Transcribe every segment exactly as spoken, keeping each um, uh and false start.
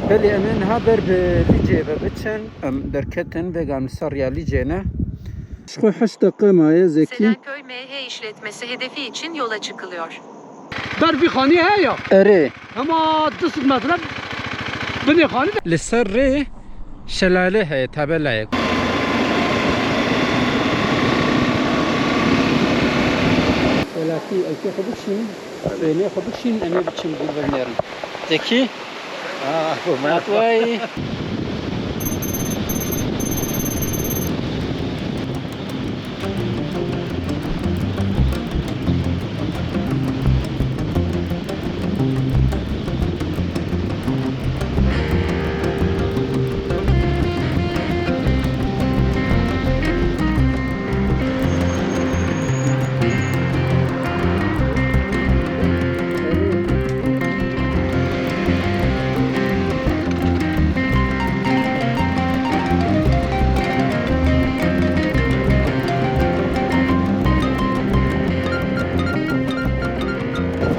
Belê, em ê niha ber bi Lîcê ve biçin. Em derketin, vêga em li ser riya Lîcê ne. Ji xwe heşt deqe maye, Zekî. Selaköy M H işletmesi hedefi için yola çıkılıyor. Ber vî xanî heye. Erê. Hema du sed metre binê xanî de. Li ser rê şelale heye, tabelayek. Welatî, ewkê xwe bikişînin, wêneyê xwe bikişînin, em ê biçin gul binêrin. Zekî? Ah, bu Atway.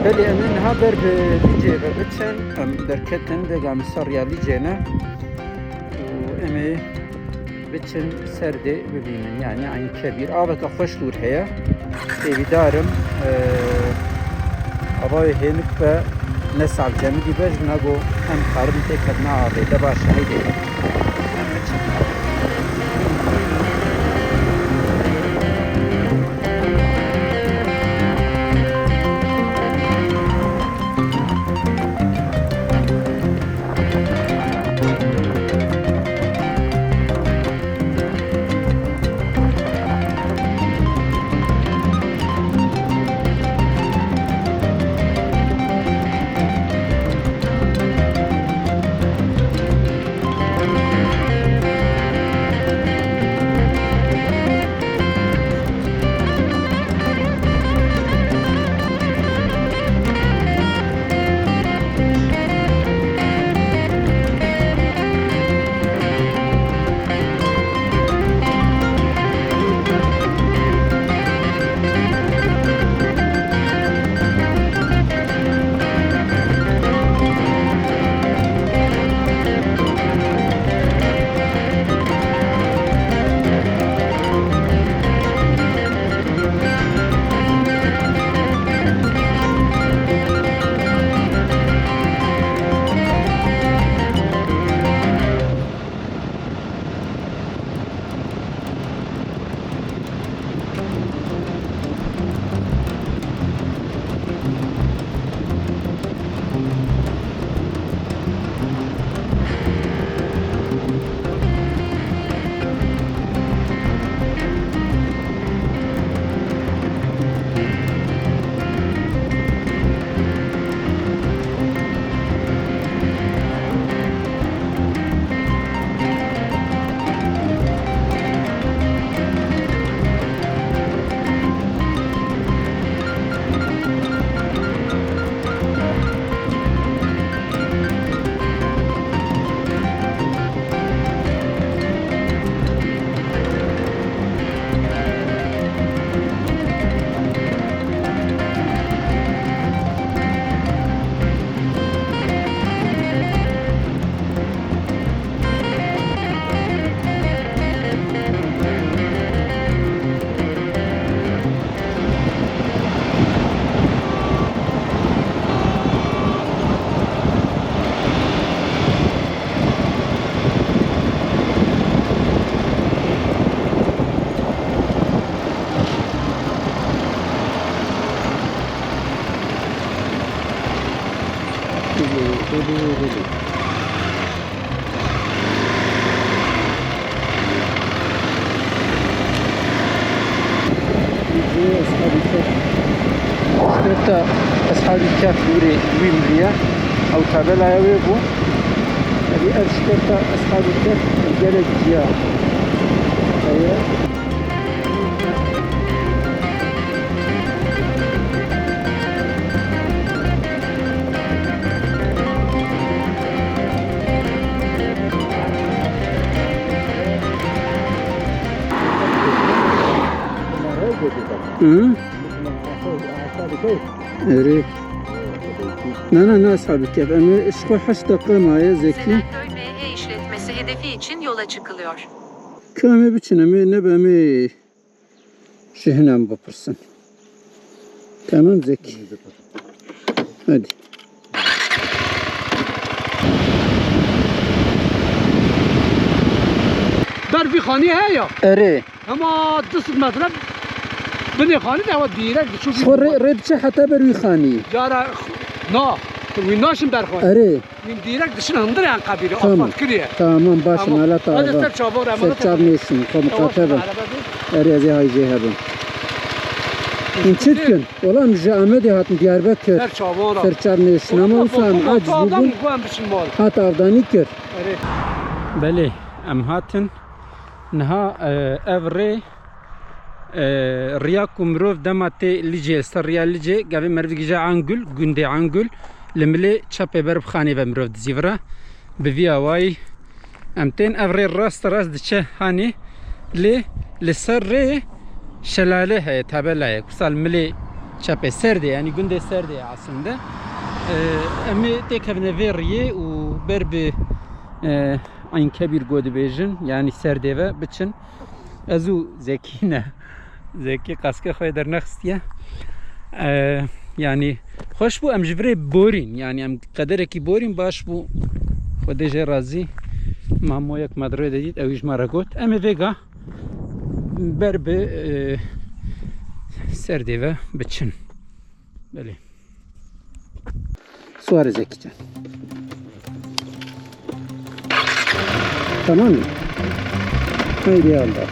Belê, em ê niha ber bi Lîcê ve biçin. Em derketin, vêga em li ser riya Lîcê ne. Û em ê biçin ser dê bibînin. Yanî Eyn Kebîr. Aveke xweş dûr heye. Hêvîdar im, e, avayê hênik be, ne sal cemidî be, ji wana ku em karin têkevin avê de. Baş e, heydê. Şirketa Eshabî Kehf dûrê wî miriye. Ew tabelaya wê bû. Evî ev şirketa Eshabî Kehf gelek ciya heye. Hı? Erê. Ana ne sabit yap. Em ê ji xwe heşt deqe maye Zekî. Sevenköy M H işletmesi hedefi için yola çıkılıyor. Ka em ê biçin, em ê nebe, em ê ji hinan bipirsin. Tamam Zekî. Hadi. Ber vî xanî heye. Erê. Hema du sed metre binê xanî de hewa dîrek diçû. Xwe rê, rê diçe heta ber wî xanî. Cara na, wî naşin ber xanî. Erê. Wî dîrek diçin hundir yan qebîle, Tamam. Afat kiriye. Tamam, baş Tamam. mala ta Hadi ava. ser çavor, Ser çav nêşin, xwe Yavaş miqate bin. araba bin. Erê ez ê hay jê hebim. Hûn çi dikin? Wala em ji Amedê hatin Diyarbekir. Ser çavora. Ser çav nêşin. Ama wisa em aciz bûbûn. Hat avdanî kir. Belê, em hatin. Niha, e, ev rê, e, riya ku mirov dema tê Licê, li ser riya Licê, gavê meriv digije Angul, gundê Angul, li milê çepê ber bi xanê ve mirov dizîvire. Bi vî awayî em tên, ev rê rast rast diçe hanê, lê li ser rê şelale heye, tabela ye. Kursal milê çepê Serdê, yanî gundê Serdê ye aslinde. E, em ê têkevine vê riyê û ber bi, e, Eynkebîr go dibêjin, yanî Serdê ve biçin. Ez û Zekî ne. Zekî kaskê xwe dernexistiye. Ee, yanî xweş bû, em ji virê borîn. Yanî em qederekî borîn, baş bû. Xwedê jê razî. Mamoyek me di rê de dît, ew jî ji me re got. Em ê vêga ber bi, e, Serdê ve biçin. Belê. Suarê Zekî can. Tamam mı? Haydi ya Allah.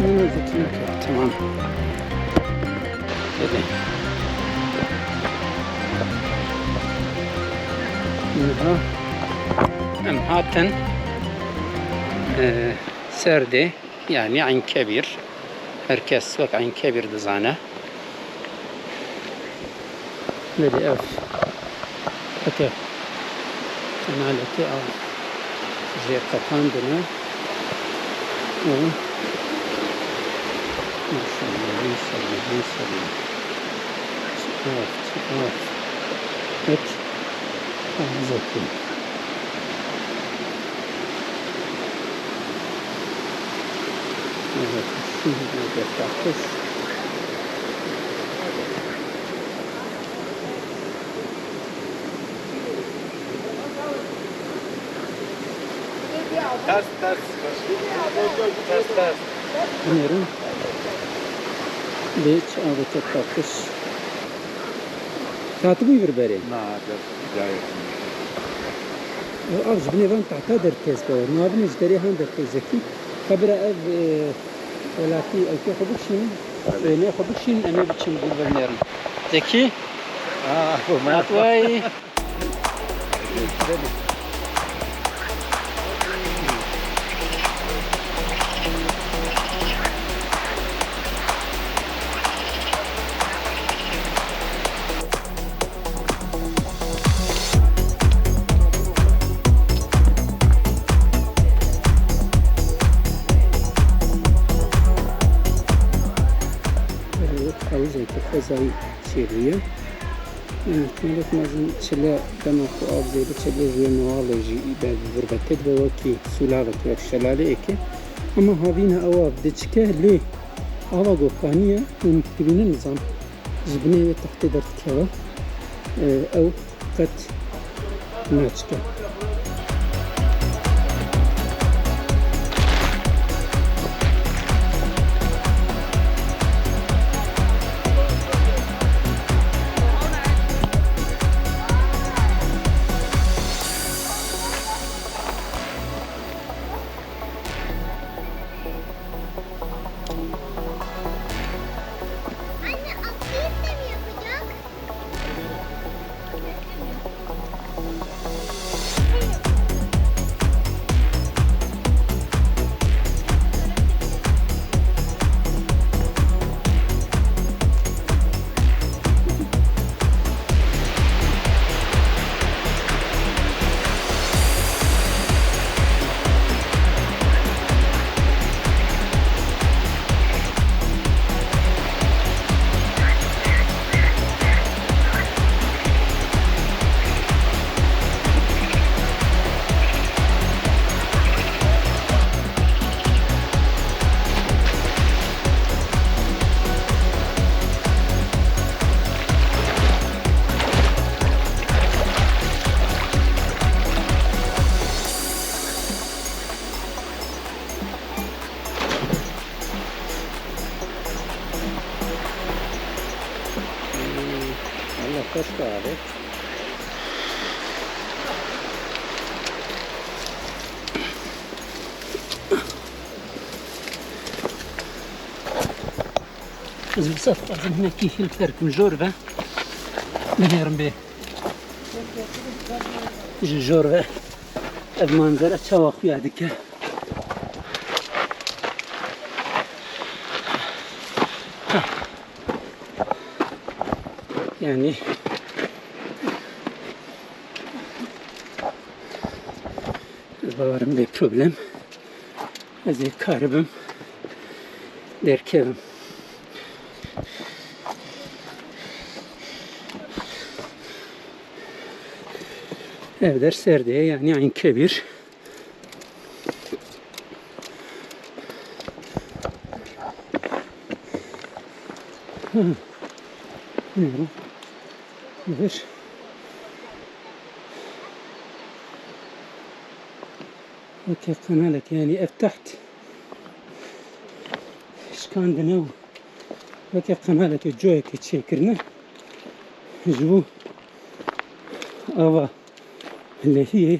Bunu da içine koy. Tamam. Hadi. Niha em hatin, e, Serdê, yanî Eynkebîr. Her kes wek Eynkebîr dizane. Belê ev. Heke kenalekê av jê qetandine. Û maşallah, maşallah, maşallah. Çi av, çi av. Pek av zekî. Evet, şimdi bir bakış. Ters, ters. Ters, ters. Bilmiyorum. Beach avete bakış. Tatibû vir berê. Na, gel, gel. Ev av ji binê van tahta derkez be. Navine ji derê han derkez zekî. Hebira ev, e, welatî ewkê xwe bikişînin, wêneyê xwe bikişînin, em ê biçin gul binêrin. Zekî? Ah, bu Murat. Vay. Ew hewzeke xwezayî çêbûye. Yanî, gelek mezin çile dema ku av zêde çile ji wê newalê jî be gurbetê dibe wekî sûlavekê, wek şelaleyekê. Ema havîna ew av diçike lê ava ku qanî ye, hûn dibînin nizam ji binê wê textê derdikeve. Ew qet naçike. Anne, atlayıp da mı yapacak? Allah hoş geldin. Ez wisa dixwazim hinekî hilperkim jor ve. Binêrim bê. Ji jor ve ev manzara çawa xuya dike. Yanî, ez bawerim bê problem. Ez ê karibim derkevim. Ev der serdê ye, yanî Eyn Kebîr. Bilmiyorum. Nedir? Weke qenalek, yanî ev teht şikandine û weke qenaleke coyeke çêkirine ji bo ava lehiyê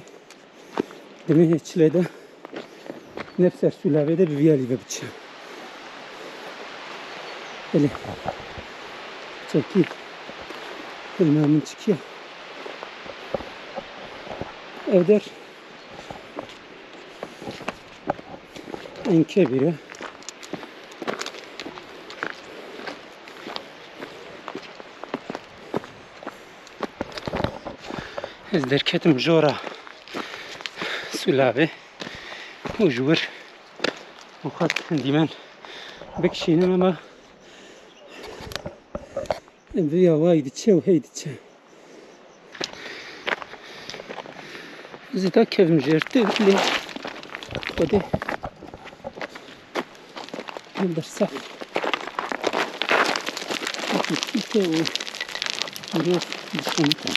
di mehê çilê de ne bi ser sûlavê de bi vî alî ve biçe. Belê. Çekî hilma min çikiye. Ev der Eyn Kebîr e. Ez derketim jora sûlavê û ji wir û xwest dîmen bikişînim, ema Em vê ya wayî diçe û hey diçe. Zî da kevim jêr tê lê Xwedê em bersef. Wekî tî tê û mirov dişkemite.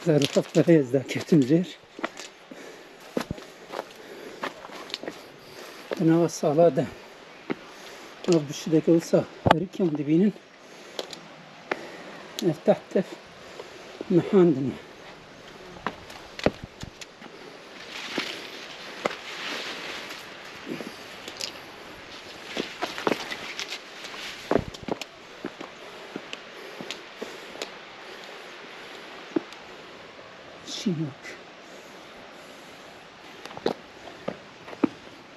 Zero heft berê ez daketim jêr. Di nava sala de ev bişideke wisa herikyan dibînin. Ev teht ev mehandin e. Şînok.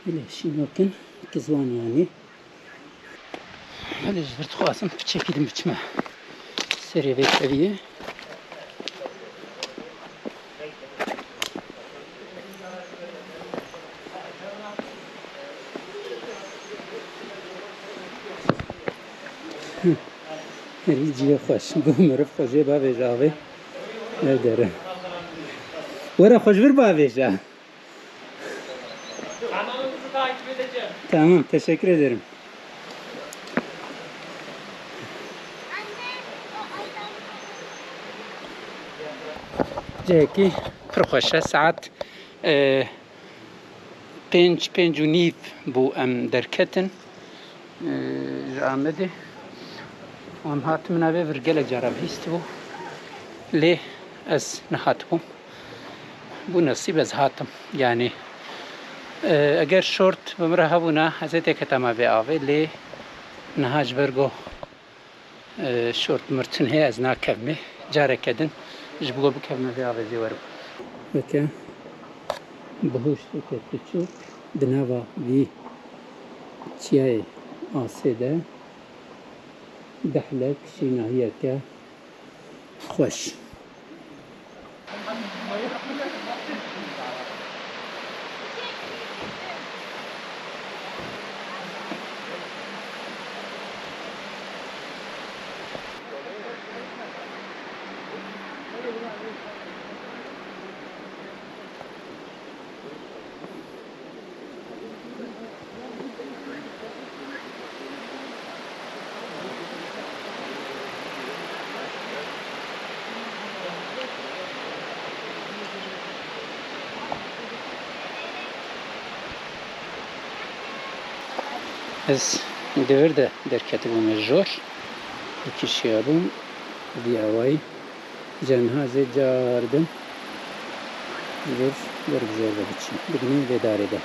Belê şînok in, ki ziwan yanî. Belê ji vir dixwazim piçekî din biçime serê vê teviyê. Herî cihê xweş. Guh meriv xwe jê bavêje avê. Ev dere. Were xwe ji vir bavêje. Kanalımızı takip edeceğim. Tamam, teşekkür ederim. Cihekî pir xweş e. Saet, e, pênc, pênc û nîv bû em derketin, e, ji Amedê. Em hatin min navê vir gelek cara bihîstibû. Lê ez nehatibûm. Bû nesîb ez hatim. Yanî, e, eger şort bi min re hebûna, ez ê têketama vê avê, lê niha ji ber ku, e, şort mirtin heye, ez nakevmê. Careke din ji bo bikevme vê avê zê werim. Weke bihuşteke piçûk di nava vî çiyayê asê de dehlek şînahiyeke xweş. Ez di vir de derketibûme jor. Wekî şiyabûm vî awayî. Ji niha zê car din vir, vir bi jor ve biçim. Bidinê vê darê de.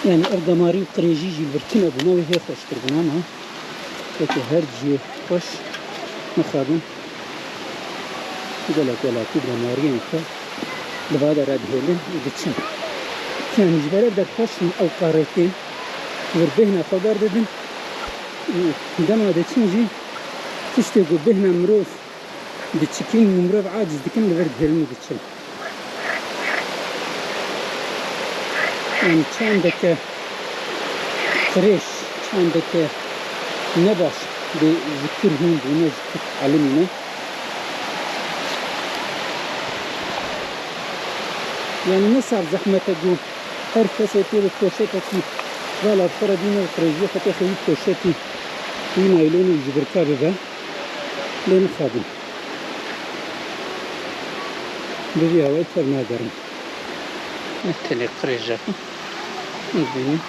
Yani ev damarî û qirêjî jî li vir tune bûna, wê hê xweştir bûna, ma weke her cihê xweş mixabin. Gelek welatî damariyên xwe li va de re dihêlin û diçin. Yani ji ber ev derxwestin ew qarêtê vir bêhna xwe berdidin û dema diçin jî tiştê ku bêhna mirov diçikîn û mirov aciz dikin li vir dihêlin û diçin. Yani çandeke qirêj, çandeke nebaş bê ji kur hûn bûne, ji kur elimîne. Yani ne saf zehmet e ku her kesê tê bi poşetekî vala bi xwe re bîne û qirêjiyê xwe têxe wî poşetî, wî naylonî ji birka bibe. Lê mixabin. Bi vî awayî tevnagerin. Ne tenê qirêj e. Hûn dibînin.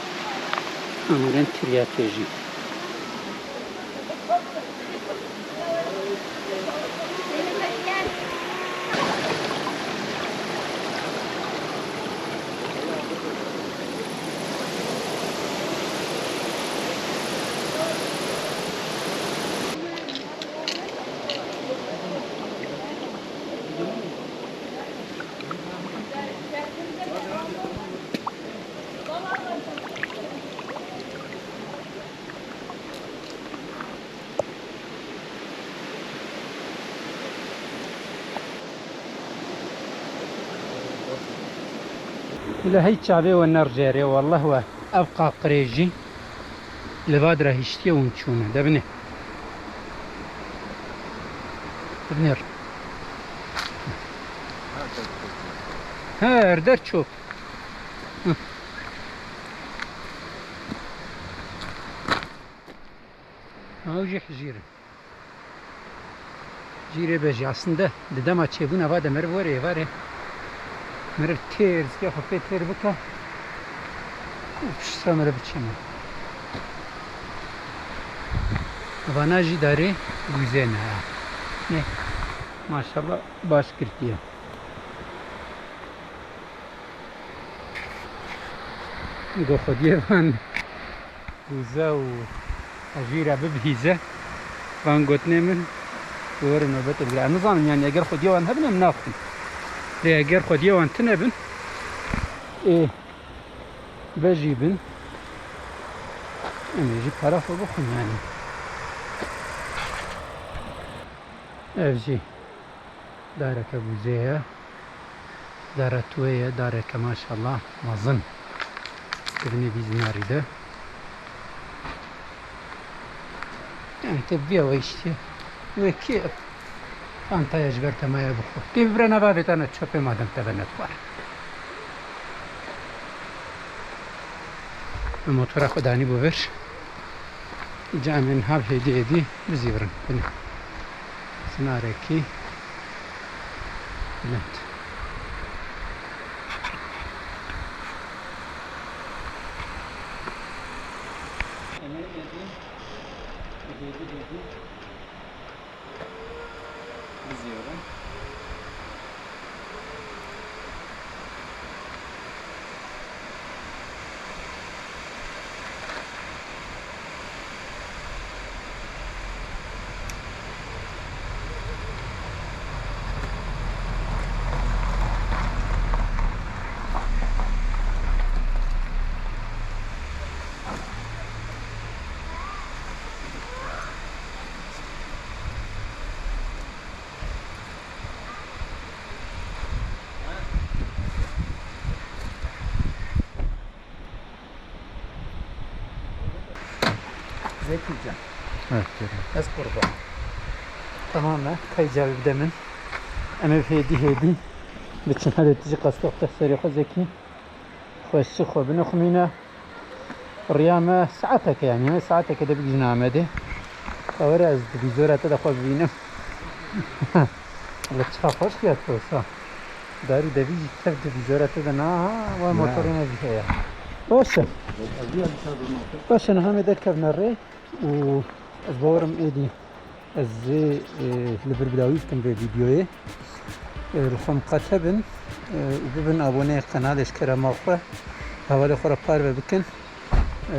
Amûrên tiryakê jî. Li hey çavê we nerjêrê, wallah we ev qaqirê jî li va dira hiştiye hûn çûne. De binê. Binêr. Her der çop. Hı. Ew jî hijîr in. Jîrê be jî aslinde di dema çêbûna va de meriv were êvarê. Meriv têr, zikê xwe pê têr bike û piştre meriv biçîne. Vana jî darê gûzê ne. Nê. Maşallah baş girtiye. Go xwediyê van gûze û hejîre bibihîze. Van gotinê min, were nobetê bigire. Em nizanin, yanî eger xwediyê wan hebin, em naxwin. Lê eger xwediyê wan tune bin, ê bejî bin, em ê jî para xwe bixwin, yanî. Ev jî dareke gûzê ye. Dara tuwê ye, dareke maşallah mezin. Di binê vî zinarî de. Yani te viya we işte. Wekî fantaya ji ber te maye bixwe. Tê bibire nava bêtane çöpe madem te ve netwar. Motora xwe danî bo vir. Camên hav hêdî hêdî bizîvirin. Binê. Sinarekî bilind. Em ê hêdî, hêdî, hêdî. Bizîvirin. Zekî can. Evet, canım. Ez qurban. Tamam e, kay cavî bide min. Em ê hêdî hêdî biçin, hede tu jî qestox te serê xwe Zekî. Xweşik xwe binixumîne. Riya me saeteke, yanî me saeteke de bigihîne Amedê. Ka were ez di vîzora te de xwe bibînim. Li çiqa xweş diya tu wisa. Darî devî jî tev di vîzora te de na, ha, we motorê me jî heye. Baş e. Baş e, niha me derkevne rê û ez bawerim êdî ez ê, e, li vir bi dawî bikim vê vîdyoyê. E, li xwe miqate bin, e, û bibin aboneyê qenalê ji kerema xwe. Hevalê xwe re parve bikin. E,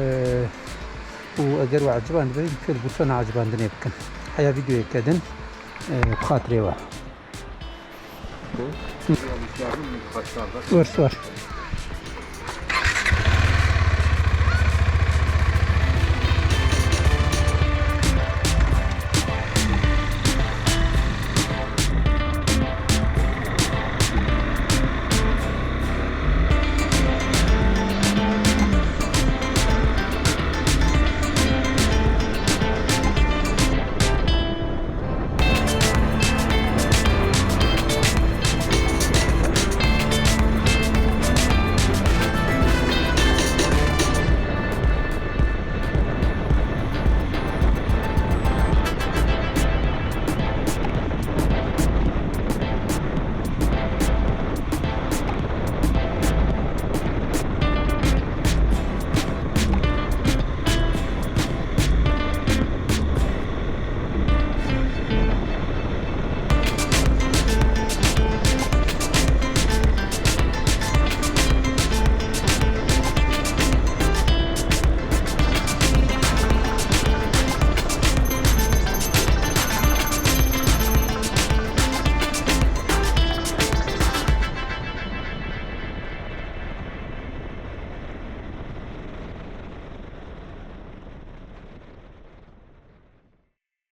û eger we eciband be, pêl bûtona ecibandinê bikin. Heya vîdyoyeke din, e, bi xatirê we. Wers, wers.